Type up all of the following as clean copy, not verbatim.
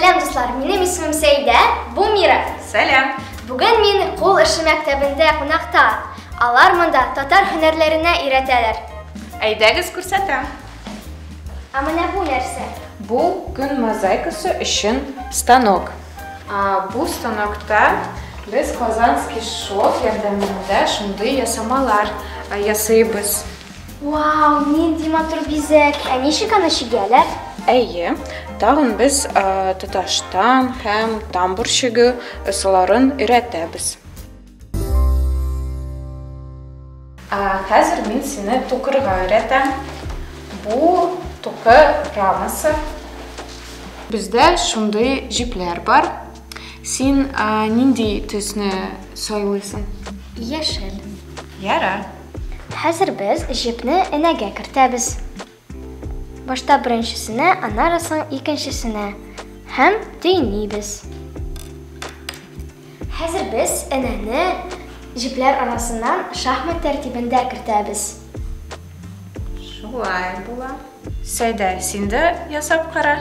Сәлам, дуслар! Минем исемем Сәйдә, бу Мира. Сәлам! Бүген мин кул эше мәктәбендә кунакта. Алар монда татар һөнәрләренә өйрәтәләр. Әйдәгез күрсәтәм. Ә менә бу нәрсә? Бу күн мозаикасы өчен станок. Бу станокта без казанский шов ярдәмендә шундый ясамалар ясыйбыз. Вау, нинди матур бизәк! Ә ничек аны чигәләр? Әйе, тагын без тоташтан һәм тамбур чигү ысулларын өйрәтәбез. Хәзер мин сине тукырга өйрәтәм. Бу тукы рамасы. Бездә шундый җепләр бар. Син нинди төсне сайлыйсың? Яшел. Ярар. Хәзер без җепне энәгә кертәбез. Башта беренчесенә, аннары соң икенчесенә. Һәм төйнибез. Хәзер без энәне җепләр арасыннан шахмат тәртибендә кертәбез. Шулай була. Сәйдә, син дә ясап кара.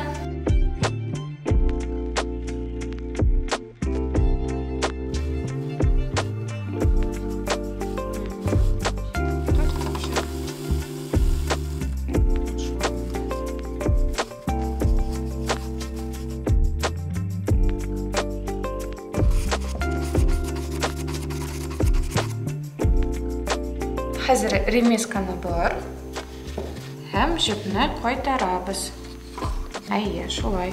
Хәзер ремисканы бор һәм җепне кайтарабыз. Әйе, шулай.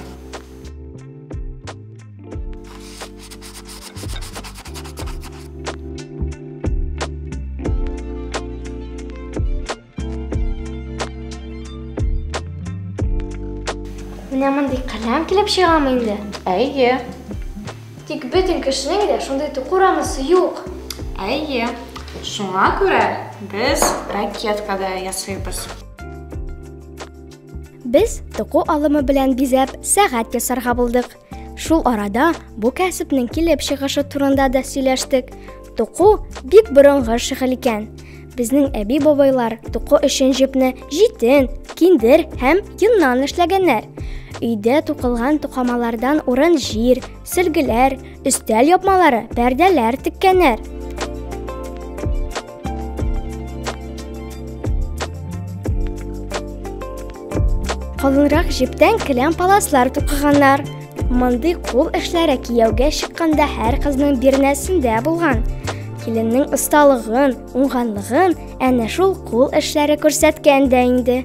Менә мондый каләм килеп чыгамы инде? Әйе. Тик бөтен кешенең дә шундый туку рамасы юк. Әйе. Шуңа күрә без ракетка да ясыйбыз. Без туку алымы белән бизәп сәгать ясарга булдык. Шул арада бу кәсепнең килеп чыгышы турында да сөйләштек. Туку бик борынгы шөгыль икән. Безнең әби-бабайлар туку өчен җепне җитен, киндер һәм йоннан эшләгәннәр. Өйдә тукылган тукамалардан урын-җир, сөлгеләр, өстәл япмалары, пәрдәләр теккәннәр. Калынрак җептән келәм паласлар тукыганнар. Мондый кул эшләре кияүгә чыкканда һәр кызның бирнәсендә булган. Киленнең осталыгын, уңганлыгын әнә шул кул эшләре күрсәткән дә инде.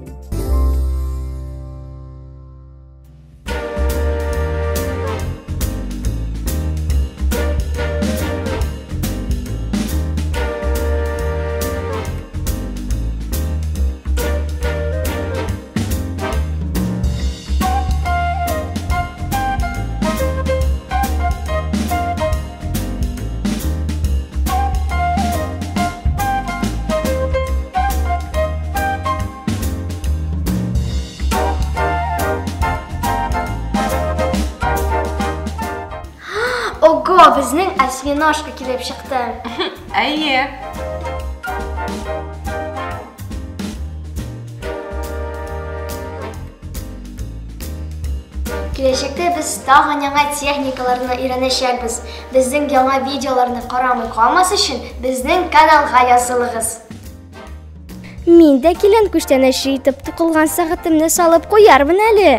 Ого, безнең осьминожка килеп чыкты. Әйе. Киләчәктә без тагын яңа техникаларны өйрәнәчәкбез. Безнең яңа видеоларны карамый калмас өчен безнең каналга язылыгыз. Мин дә килен күчтәнәче итеп тукылган сәгатемне салып куярмын әле.